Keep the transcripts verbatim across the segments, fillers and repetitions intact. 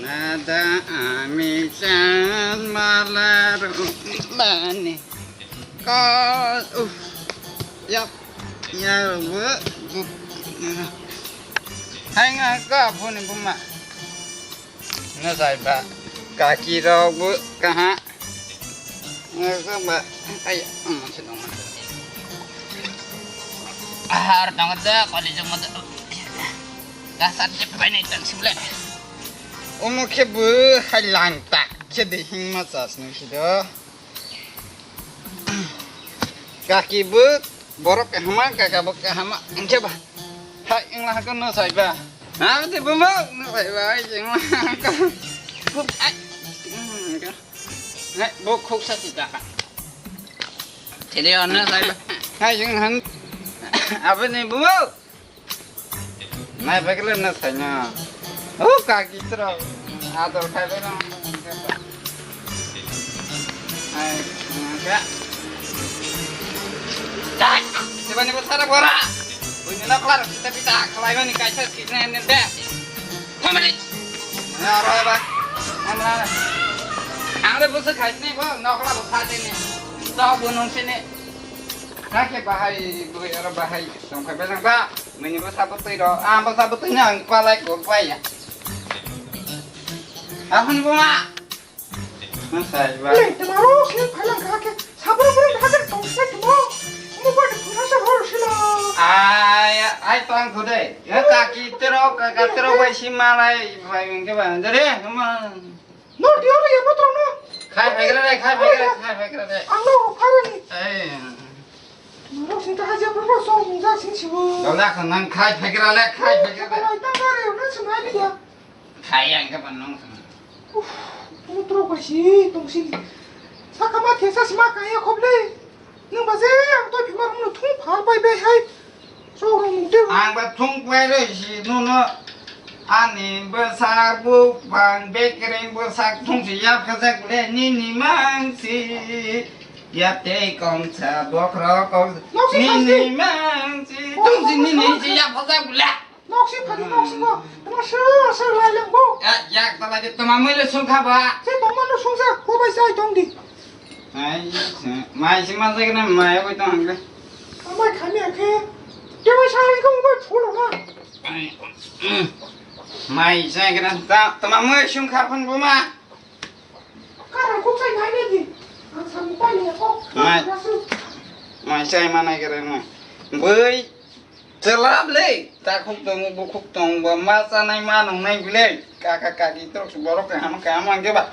Nada ami chan mala rubani. Ko, uh, yap, ya bu, bu, hai nga ka bu ni buma. Na sai ba, kaki rok bu kaha. Nga ka ba, ai, um, si dong. Ahar dong da, kali jong da. Kasar je pai nai tang sibla. Omo khe bo hai lang ta khe de hing ma chas nung si do. Kaki bo borok kahama, kaka bo kahama, hingke ba. Hai, wngla hakhe no sai ba. Ha, de bo mo, no sai ba, hai, wngla hakhe. Khuk, ai. Hai, bo khuk sa si ta ka. Tele on no sai ba. Hai, wng han. Abo ni bo mo. Nai bagla na saina. O kaki tro. Ador khai bai na. Ai, ka. Dai, sibani bo sara bora. Buini na klar, kita pita, kalai bani kaisa sikna ne de. Family. Na ro ba. Amra. Ang le bo se khai ne bo, nokla bo sa de ne. To bo nong se ne. Kake bahai, bo aro bahai, tong khai bai lang ba. Mini bo sabo twi ro, ah, bo sabo twi nang palai ko pai ya. Ahun buma. Masai ba. Le, tama ro, sini phalang kha ke, sabra bra kha ke tong sai tamo. Mo ba de phuna sa hor sila. Ai, ai tang ko de. Ya kaki tero, kaka tero bai si malai bai mungke ba. Jare, ma. No, dia ro ya botro no. Khai phaikra de, khai phaikra, khai phaikra de. Ang no pharani. Ai. Norok sing ta haja bro song mung ja sing sibo. Dona khan nang khai phaikra le, khai phaikra le. Ai ta bare na sing ai dia. Khai ang ka ban nong. Uf, tong tro ko si, tong si. Saka ma thesa sima kaya khob le. Nung ba je ang to phimar mung thung phal pai bai hai. Song rong mung te. Ang ba thung pai re si no no. Ani bwsak buphang bekereng bwsak thungsi yaphajak le nini mangsi. Yatei kongsa bokhro kongsa nini mangsi. Thungsi nini si yaphajak le. Noksi phani noksi bo. Tama sir sir lai lang bo. Ya, yak ta lai tama mui le sung kha ba. Se tama no sung sa ko bai sai tong di. Mai, mai si ma jai na mai oi tong ga. Amai khami akhe. Ke bai sai ko bai phulo na. Mai, mm, mai, sai kena ta, tama mui sung kha phun buma. Karang kuk sai nai ne di. Ang samu pai ne ko. Mai. Mai, sai ma nai kere mai. Bui, chelap le. Ta khuk tong, bu khuk tong, ba ma cha nai ma nong nai bile. Kaka kaki trok borok kaham kaham ang ke ba.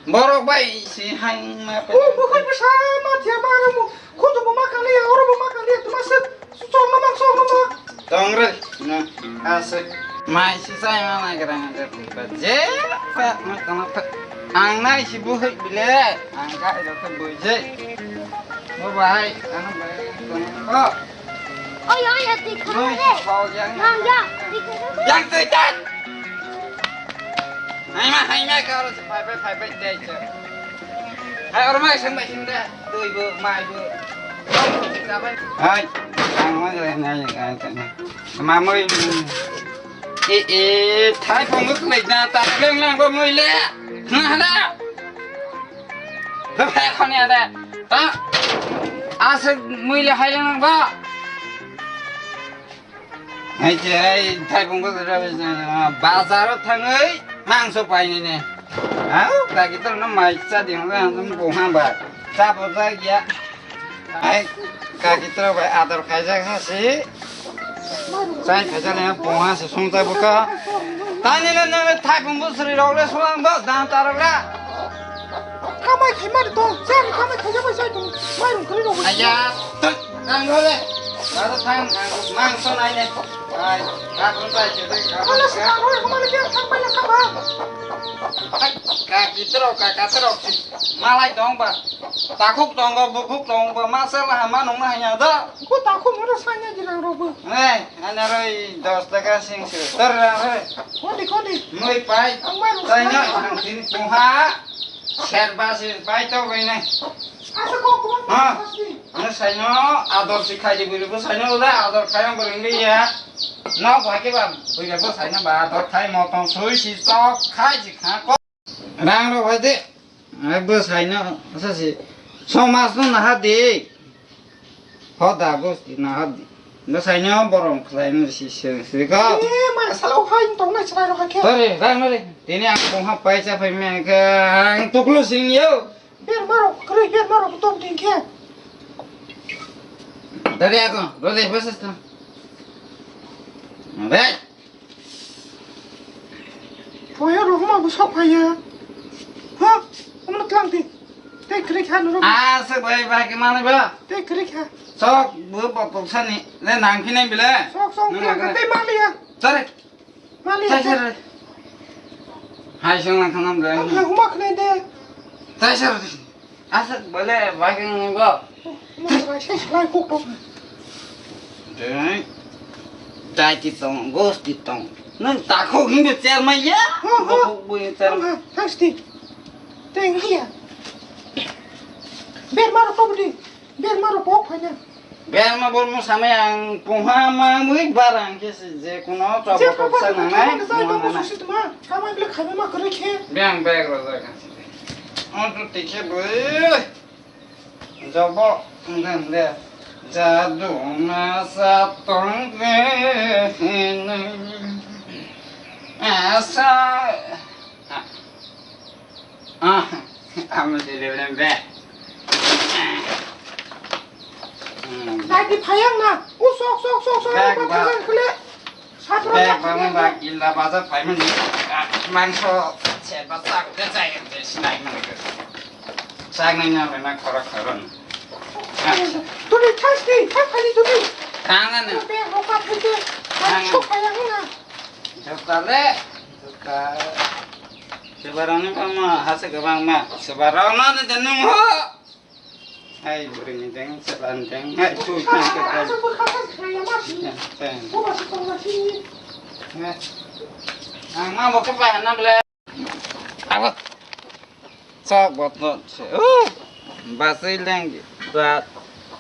Borok bai si hai ma pe. Oh, bukan bersama dia baru mu. Kutu bu makan liya, orang bu makan liya, tu masuk. Sok no mak, sok no mak. Tong re. Na, asik. Mai si sai ma nai kere ngai kere. Je, pa, ma kama pa. Ang nai si bu hoi bile. Ang ka ilo ke bu je. Bu bai, ang bai. Oh. Oi, oi, ya, tikha re. Nang ya, tikha re. Yang tikha. Hai ma, hai ma, karo se pai pai pai pai dai che. Hai, oro mai sing bai sing da, dui bo, mai bo. Hai, ang ma jai nai ai ta na. Ma moi. E e, thai phong ko klai na ta leng lang bo moi le. Na na. Ba ba khon ya da. Ta. Asa moi le hai lang ba. Hai je, hai, thaibung bazar, bazar o thangwi mangso painini. Au, kaki toro no mai cha di hwnba ang bo hamba. Cha bo cha ya. Hai, kaki toro bai ador khaijak ha si. Chai khaijak le bo ha se sung cha bo ka. Tani le no thaibung bu sri rok le sulang bo dan ta rok la. Kamai khai mari to, chani kamai khai jabo sai to, mairung kari rok. Aya, tut, nang role. Baru thang, mangso nai ne. Ai, kapro tai ke, kapro. Ala se kapro, kamai le biar thang pai le kaba. Ka kitro, ka katro. Malai dong ba. Takhuk dong ba, bukhuk dong ba, masa la ma nong na ya da. Ko takhuk mo sai ne jirang rok bo. Eh, ana roi dos taka sing se. Tor ra re. Kodi, kodi. Moi pai. Ang mairung. Tai na, ang tin puha. Serba se pai to bai nai. Asa ko ko. Ha. Ano saino ador si khai di buri bo saino da ador khai ang buri ya. Nok bai khe ba, buibai bwsai no ba, dothai motong sui si chok khai si kha ko. Rang rok bai de, ai bwsai no, sa si, somaj no naha di. Hoda gosti naha di. Bwsai no borom khlai no si, si, si ko. E, ma salo hai tong nai chwrai rok hai khe. Tore, rang no re. Tini ang kongha paisa phai me khe, ang tuklu sing yo. Berma rok kwrwi, berma rok tong tin khe. Dari ako, rode bwsas to. Re. Poyo rok ma bwsok phaiya. Ha? Omo tlang ti. Tei kwrwi kha noro. Ah, se bai bai ke mani ba. Tei kwrwi kha. Sok bu botol sani. Le nang khinai bile. Sok sok. Nang khe laga. Tei maliya. Tare. Mali, tai sir. Hai sung lang khanam le. Ang hai huma khnai de. Tai sir. Asa bole bai kang ni bo. Huma khnai sai sai kok kok. Dei. Dai ti tong, gos ti tong. Nang ta kho hing de cher ma ya. Ha, ha. Bo bo cher. Ha, ha, thang sti. Teng ya. Ber maro kok di. Ber maro kok phai na. Beng ma bol musamai ang pungha ma mui barang khe se je kuno chobok kok sa nangnai, pungha nangnai. Kamai bile khaima ma kwrwi khe. Beng beg rojak ang se. On tu tikhe bui. Jobo ngan de. Jadu na sa tong de. Asa. Ah, amo delivery be. Hmm. Dai di phayang na. U sok, sok, sok, sok, bag ba, ba, thang khle. Satro bag ba, ba, ba, gilda bazar phaimani. Ah, mangso se ba sak de chai de sinai mani. Sak nai na na khoro khoro. Tuni thas di, thas khali tuni. Tang na. Bag roka phete. Tang na. Sok phayang na. Jota le, jota. Sebarangni bangma, hase kwbangma. Sebarangno de nung ho. Hai, burini deng, selan deng. Hai, tu, tu, tu, tu. Ang ma bo khe bai na ble. Abo. Chok botol se. Uh, basui leng. Ba-,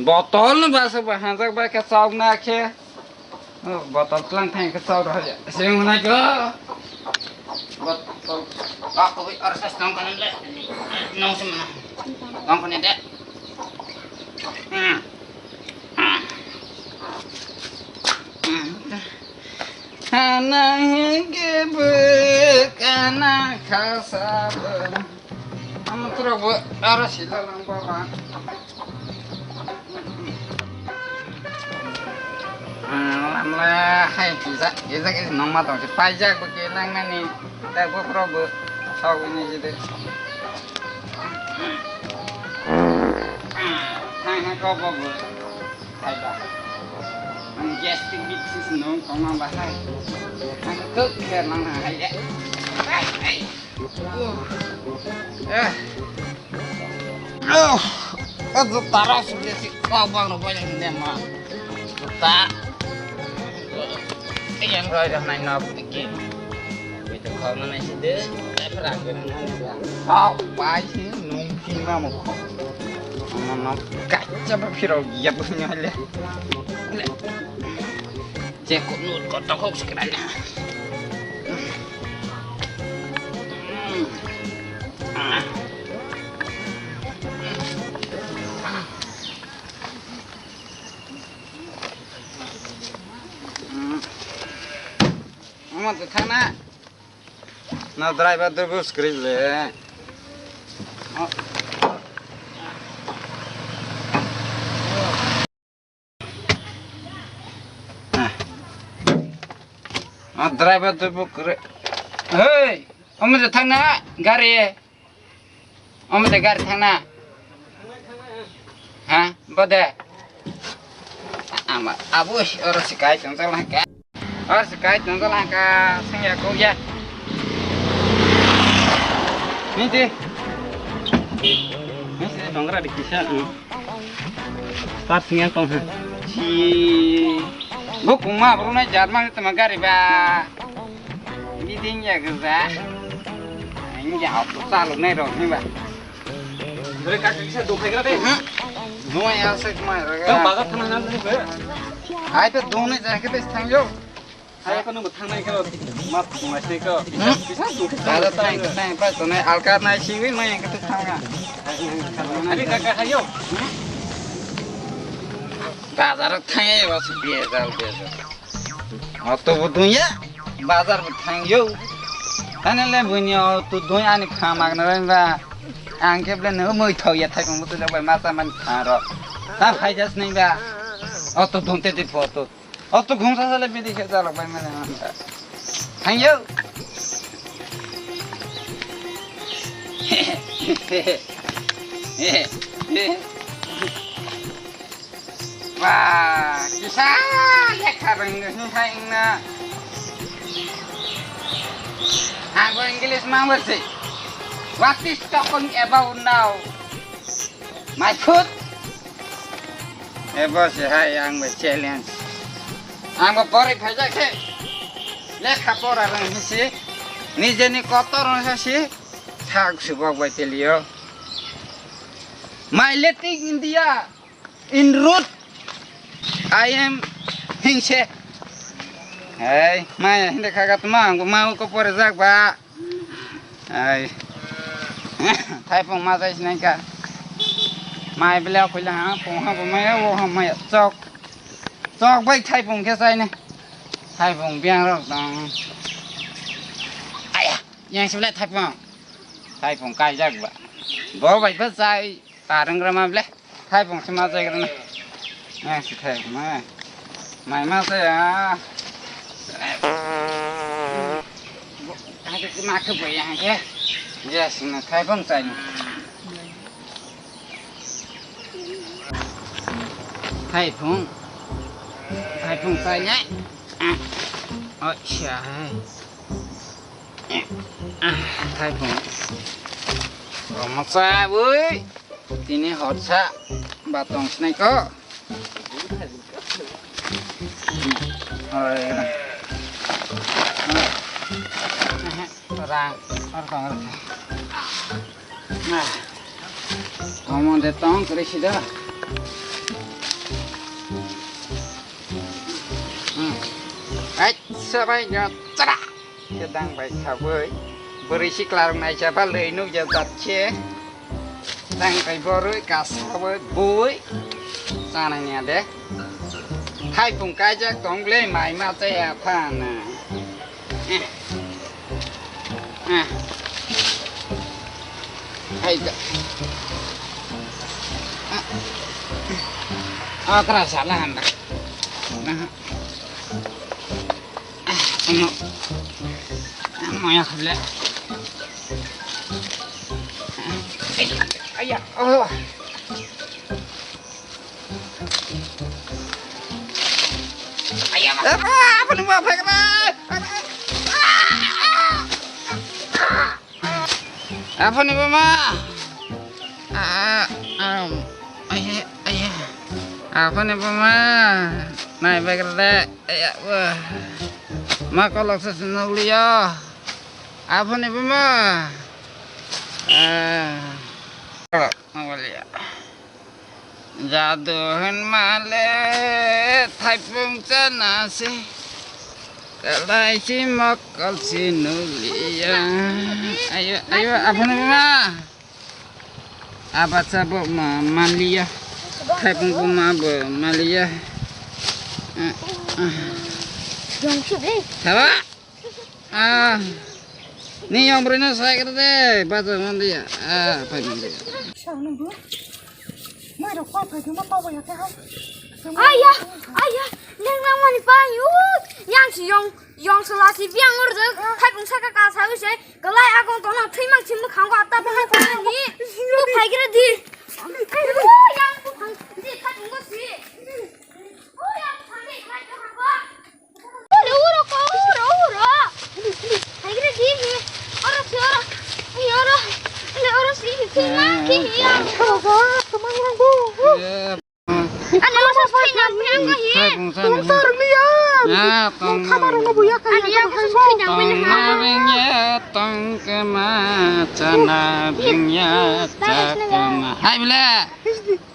botol no basui ba hanjak bai khe chok na khe. Uh, botol tlang thang khe chok rw ya. Sing nai ko. Botol. Ah, koi ar sa tong kan le. Nong se ma. Tong kan de. Hmm. Hmm. Hana hingke bwkana khasa bo. Amo tura bo aro sila lang baba. Lamla hai kisa kisa kisa nongma tong si paijak bo ke nang nani. Tak bo pro bo sok ini jide. Hai hai ko bo bo. Hai ba. Ang gastric bit sis nong tongma ba hai. Ang kok kher nang hai ya. Hai hai. Eh. Oh, itu taruh sebelah si kau bang lo banyak ini mah. Juta. Yang kau dah naik nop dikit. Itu kau mana sih deh? Saya perang dengan mana? Kau pasti nungkin kamu kok. Mana kaca berpirau dia punya le. Cek kok nut kok tokok sekedar. Omo twi thangna. Na driver de bus kri le. Ah, driver tu buk re. Hei, omo je thangna gari. Omo je gari thangna. Ha, bode. Ama, abu, oro sikai tong jalan ka. Oro sikai tong jalan ka, sengya kok ya. Ni ti. Ni si dongkra di kisa. Start sing yang tong ha. Si. Bo kuma bro na jar mang tama gari ba. Ini ding ya geza. Ini ya aku salu ne ro ni ba. Dore ka kisa do khai gra de. No ya se kuma ra. Ka baga thana na ni be. Ai to do ne ja ke te thang yo. Hai ko nung thang nai ko, ma thang nai ko. Hmm? Kisa dukhe. Ada thang, thang, pa to nai alka nai siwi mai yang kata thang. Ani kaka hayo. Bazar thang e, bas biya jal biya jal. Auto bo dunya, bazar bo thang yo. Ani le bunya auto dunya ani pha magna ba. Ang ke ble no moi thau ya thai kong tu jok bai ma sa man thang ro. Ta phai jas nai ba. Auto dun te te photo. Auto ghum sa sa le bidi khe jalak bai mane. Thang yo. Wah, kisa lekha rwngwi hwnkhai wngna. Ang bo English ma wngwi se. What is talking about now? My foot? Ebo se hai ang bo challenge. Ang bo pori phaijak khe lekha pora rwng si. Nijeni kotor rwng si. Thak subok bai telio. My Latin India. In root, I am hingse. Hey, mai hindi khaga tuma, ang mau ko pore jak ba. Hey. Thaipung ma jai sinai ka. Mai bele ko la ha, pung ha, mai wo ha, mai chok. Chok bai thaipung ke sai ne. Thaipung biang rok dong. Aya, yang sibele thaipung. Thaipung kai jak ba. Bo bai ba sai. Tarang rama ble. Thaipung se ma jai rana. Nang si thai ma. Mai ma se ya. Hake ma ke bo ya hake. Yes, na thaipung sai ni. Thaipung. Thaipung sai ni. Acha hai. Thaipung. Roma sa bui. Tini horsa ba tong sinai ko. Oi. Rang, ar tong, ar tong. Nah. Omo de tong kri sida. Hmm. Ai, sabai nyo, chara. Sedang bai sabai. Beri si klarung nai saba lei nuk ya jat se. Tang kai boroi ka sawi bui. Sana ni ade. Thaipung kaijak tong le mai ma te ya phana. Eh. Eh. Hai ka. Ah. Ah, kra sala handa. Ah. Ano. Maya khable. Aya, oh. Aya, apa, apa ni, apa, apa? Aphani buma. Ah, um, aya, aya. Aphani buma. Nai bagrade. Aya, wah. Ma kolok sa sinoglia. Aphani buma. Ah. Noglia. Jadu hwn male thaipung chana se, kalai si mokol si nulia. Ayo, ayo, aphani ma. Abacha bo ma, malia. Thaipung bo ma bo, malia. Ah, ah. Thaba? Ah. Ni yong bro no sai kar de, bacha man dia. Ah, pai man dia. Mai rok pa phai thuma pa bo ya kha. Aya, aya, neng nang mani pa yu. Yang si yong, yong sala si biang ur de. Khai bung sa ka ka sa u se. Kalai akong kono thui mang chim khang ko ata pa hai pa ni. Tu phai kre di. Yang tu phang di khai bung si. Yang tu phang di khai bung ko. Ule uro ko, uro, uro. Hai gre di mi. Oro si, oro. Ai, oro. Ule oro si, ki ma, ki ya. Ani oro si na, mi ang ko hi. Tong tor mi ya. Ya, tong. Khamar ngo buya ka. Ani ya ko si na, mi na. Tong ma ring ya, tong ke ma, chana ring ya, chak ma. Hai bile.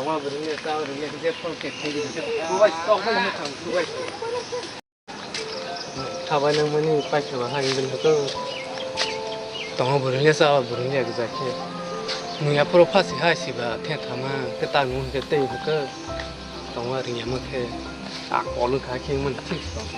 tongma bwrwngya, chama bwrwngya, khe je phone khe khe khe. Kubai, tokbai, tokbai. Thabai nang mani paikha ba hai wngwi tong. Tongma bwrwngya, chama bwrwngya gwja khe. Nwng aphuru phasi hai siba the thama, khe tak nwng khe tei hwnkhe. Tongma ringya ma khe. A kolu kha khe man thik tong.